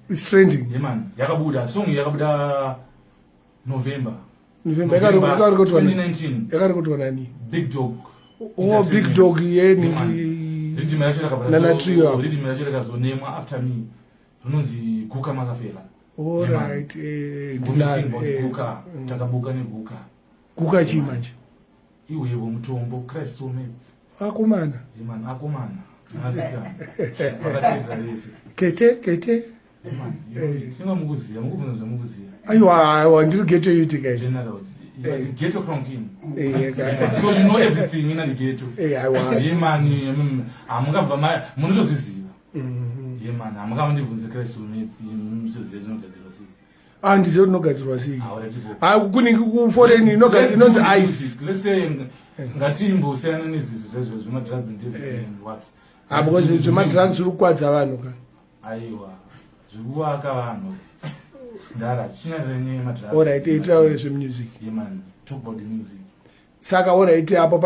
It's trending. Yeah man, yakabuda song yakabuda November. November yakarekotwa 2019. Yakarekotwa nani? Big Dog. Oh, Big Dog yeni. Rhythm yacho rakabva. Nana Trio. Rhythm yacho rakazonemwa after me. Rinonzi Guka Makafela. All right. Ndinaro. Guka, takabuka neguka. Guka chii manje? Iwewo mutombo Christ ome. Akomana. Yeah man, akomana. Asikana. Vakatenda vese. Kete, kete. Tinga mukuziya, mukubvunza zvamukuziya. Aiwa, aiwa, ndiri ghetto youth kai. General. Eh. Ghetto crown king. Eh, Yeah, so you know everything in the ghetto. Eh, aiwa. Yeah man, hamungabva ma munotozviziva. Yeah man, hamungava ndibvunze Christ ome, mutoziva zvinogadzirwa sei. Ah, ndiziva rinogadzirwa sei. Hauratipo. Ah, kunenge kuforeign inonzi ice. Let's say ngatimbosiyana nezvizvi zvezvo zvemadrugs and everything and what. Ah, because zvemadrugs zviri kukwadza vanhu ka. Aiwa, zviri kuvaka vanhu. Ndara, chinyarira nemadrugs. Alright, taure zvemusic. Yeah man, talk about the music. Saka alright, apo